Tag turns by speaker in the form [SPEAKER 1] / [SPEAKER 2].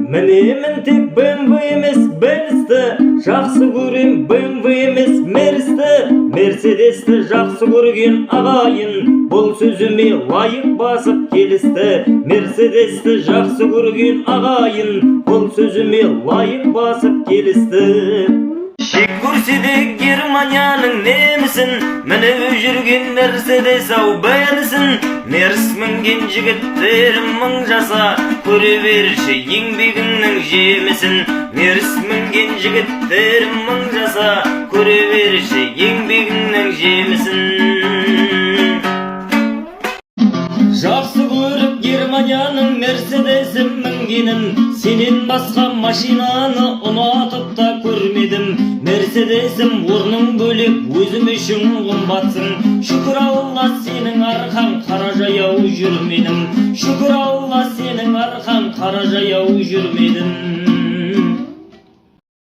[SPEAKER 1] Мінемін тек БМВ емес, Бенцті. Жақсы көрем БМВ емес, Мерсті. Мерседесті жақсы көрген ағайын бұл сөзіме лайық басып келісті. Мерседесті жақсы көрген ағайын бұл сөзіме лайық басып келісті. Жек көрсе де Германияның немісін, мініп жүрген Мерседес ау Бенсін. Мерс мінген жігіттерім, мың жаса, көре берші еңбегіңнің жемісін. Мерс мінген жігіттерім, мың жаса, көре берші еңбегіңнің жемісін. Жақсы көріп Германияның Мерседесі мінгенін, сенен басқа машинаны ұнатып та көрмедім. Мерседесім, орның бөлек, өзім үшін қымбатсың. Шүкір Алла, сенің арқаң, қара жаяу жүрмедім. Шүкір Алла, сенің арқаң, қара жаяу жүрмедім.